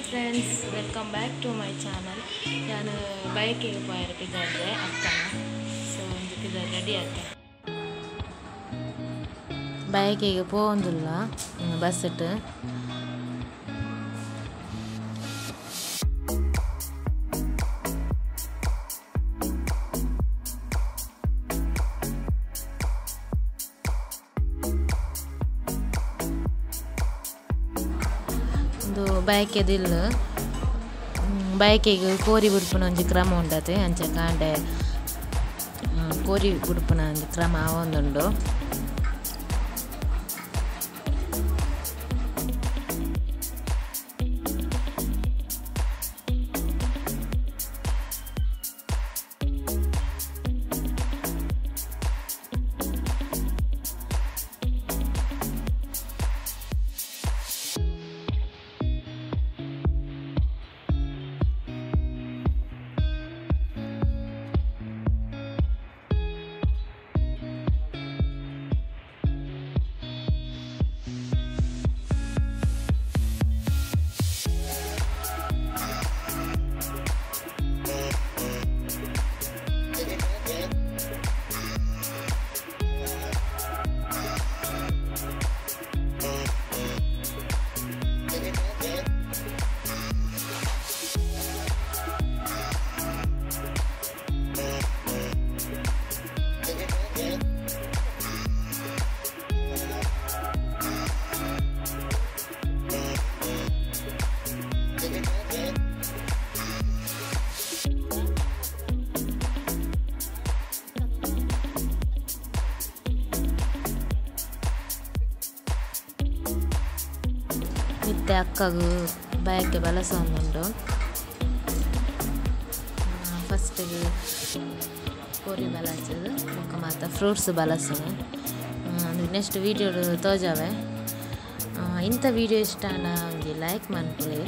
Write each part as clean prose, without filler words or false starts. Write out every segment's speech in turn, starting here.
Friends, welcome back to my channel. ನಾನು ಬೈಕಿಗೆ ಪೋಯರ ಪಿದಾರ್ದೆ ಅಕ್ಕನ. ಸೊ ಒಂದು ಪಿದಾರ್ ರೆಡಿ ಆತ ಬೈಕಿಗೆ ಪೋವೊಂದುಲ್ಲ ಬಸ್ಸಿಟ್ಟು. ಬೈಕೆದಿಲ್ಲ ಬೈಕಿಗೆ ಕೋರಿ ಬುಡ್ಪುನ ಒಂಜಿ ಕ್ರಮ ಉಂಡತೆ ಅಂಚ ಕಾಂಡೆ ಕೋರಿ ಬುಡ್ಪುನ ಒಂಜಿ ಕ್ರಮ ಆವೊಂದುಂಡು. ಇತ್ತೆ ಅಕ್ಕಗು ಬಯಕೆ ಬಲಸೊಂದುಂಡು. ಫಸ್ಟಿಗೆ ಕೋರಿ ಬಲಸದು ಬೊಕ್ಕ ಮಾತ ಫ್ರೂಟ್ಸ್ ಬಲಸುನು. ನೆಕ್ಸ್ಟ್ ವೀಡಿಯೋ ತೋಜಾವೆ. ಇಂಥ ವೀಡಿಯೋ ಇಷ್ಟ ಒಂಜಿ ಲೈಕ್ ಮನ್ಪುಲೆ.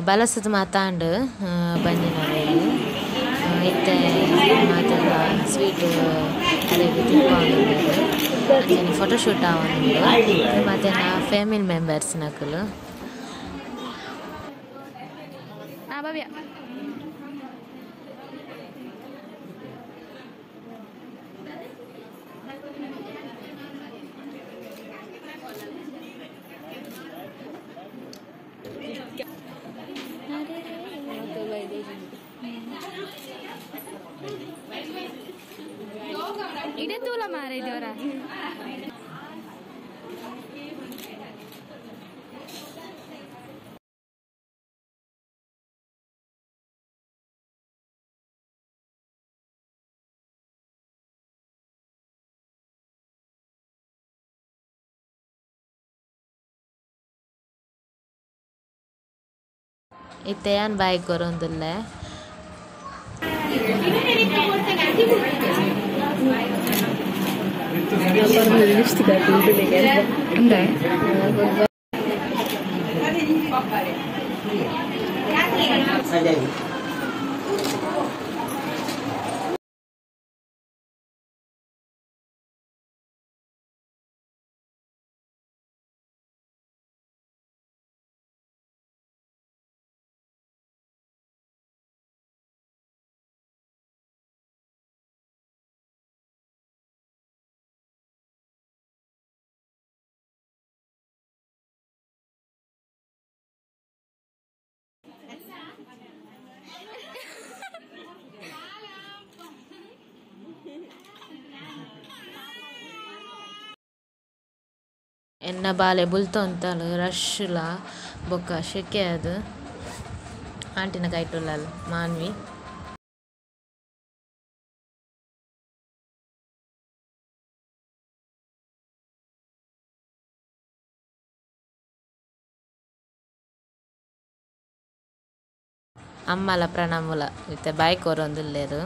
ಬಲಸದ ಮಾತಾಂಡು ಬಂಜಿನವೇಲು ಇತ್ತೆ ಮಾತೆಲ್ಲ ಸ್ವೀಟ್ ಅರೆಗ್ ತಿನ್ಕೊಂದುಲ್ಲೆರ್. ಅಂಚನೆ ಫೋಟೋಶೂಟ್ ಆವೊಂದುಂಡು. ಮಾತೆನ್ನ ಫ್ಯಾಮಿಲಿ ಮೆಂಬರ್ಸ್ ನಕುಲು. ಭವ್ಯ ಇಡೇ ತೂಲ ಮಾರಿದವರ. ಇತ್ತೆ ಯಾನ್ ಬಾಯಿ ಕೊರೊಂದುಲ್ಲೆ. ಎನ್ನ ಬಾಲೆ ಬುಲ್ತೊಂತಲು ರಶ್ಲ ಬೊಕ್ಕ ಶೆಕೆ ಅದು ಆಂಟಿನ ಕೈಟುಲ್ಲಲ್ ಮಾನ್ವಿ ಅಮ್ಮಲ ಪ್ರಣಮುಲ ಇತ್ತೆ ಬಾಯ್ ಕೊರೊಂದುಲ್ಲೆರ್.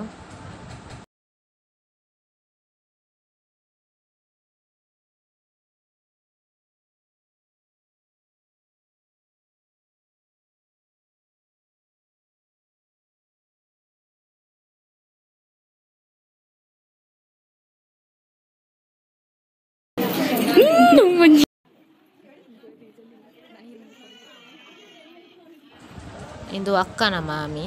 ಇಂದು ಅಕ್ಕನ ಮಾಮಿ.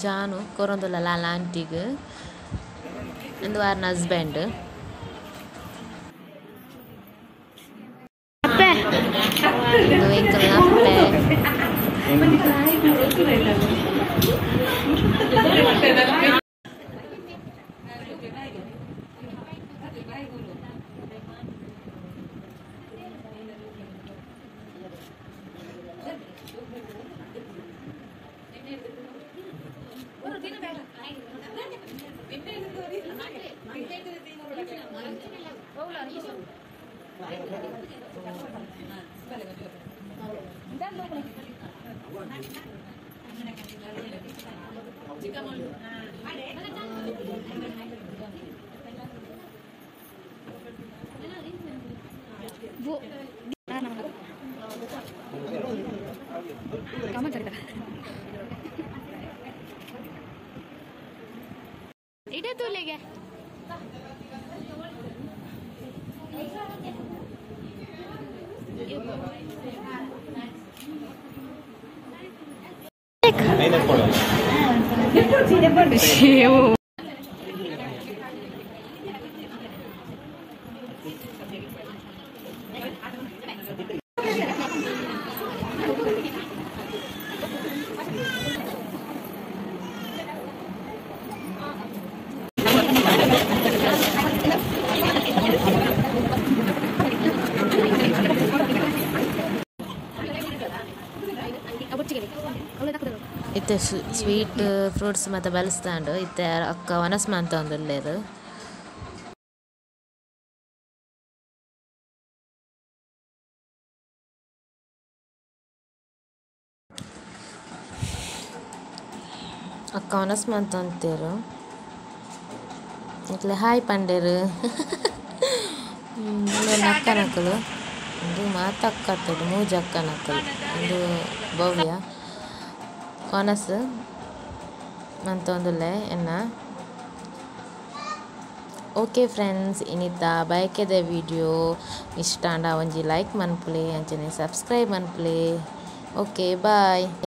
ಜಾನು ಕೊರೊಂದುಲ್ಲ ಲಾಲ ಆಂಟಿಗ್ ಇಂದು ಆರ್ನ ಹಸ್ಬೆಂಡ್. ಅಪ್ಪೆ इधर तो ले गया। ಇತ್ತೆ ಸ್ವೀಟ್ ಫ್ರೂಟ್ಸ್ ಮತ್ತೆ ಬಲಸ್ತಾಂಡು ಇತ್ತೆ ಅಕ್ಕ ವನಸ್ ಮಂತೊಂದುಲ್ಲೆರ್. ಅಕ್ಕ ವನಸ್ ಮಂತೊಂತೆರ್ ಇತ್ಲೆ ಹಾಯ್ ಪಂಡೆರ್. ಅಕ್ಕನಕುಲು ಉಂದು ಮಾತ ಅಕ್ಕ ಅತ್ತುಡು ಮೂಜಿ ಅಕ್ಕನಕುಲು. ಉಂದು ಭವ್ಯ ವನಸ್ ಮಂತೊಂದುಲ್ಲೆ ಎನ್ನ. ಓಕೆ ಫ್ರೆಂಡ್ಸ್, ಇನಿತ ಬಯಕೆದ ವಿಡಿಯೋ ಇಷ್ಟ ಆಂಡ ಒಂಜಿ ಲೈಕ್ ಮನ್ಪುಲೆ ಅಂಚನೆ ಸಬ್ಸ್ಕ್ರೈಬ್ ಮನ್ಪುಲೆ. Okay bye.